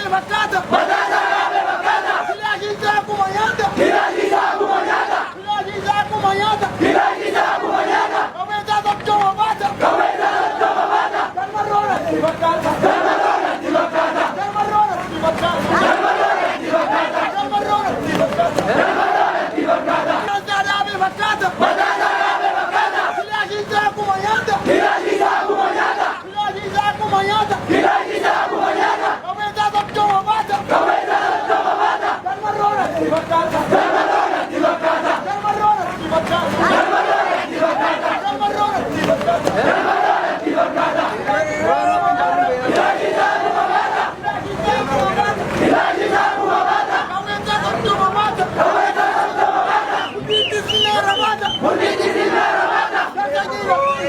dhaabe fakkaata. Mataa isaa dhaabe fakkaata. Kilaashii isaa akkuma nyaata. Kilaashii isaa akkuma nyaata. Kilaashii isaa akkuma nyaata. Kilaashii isaa akkuma nyaata. Qawwee isaa sochooma baata. Qawwee isaa sochooma baata. Galmarroo natti fakkaata. Galmarroo natti fakkaata. Galmarroo natti fakkaata. Galmarroo natti fakkaata. Galmarroo natti fakkaata. Galmarroo natti fakkaata. Mataa isaa dhaabe fakkaata. Mataa isaa dhaabe fakkaata. Kilaashii isaa akkuma nyaata. Kilaashii isaa akkuma nyaata. Kilaashii isaa akkuma nyaata. Kilaashii isaa akkuma nyaata. Qawwee isaa sochooma baata. Qawwee isaa sochooma baata. Galmarroo natti fakkaata. Galmarroo natti fakkaata. Galmarroo natti fakkaata. Galmarroo natti fakkaata. Galmarroo natti fakkaata. Galmarroo natti fakkaata. Kilaashii isaa akkuma baata. Kilaashii isaa akkuma baata. Kilaashii isaa akkuma baata. Qawwee isaa sochooma baata. Qawwee isaa sochooma baata. Murtiitti sinnaara baata. Murtiitti sinnaara baata.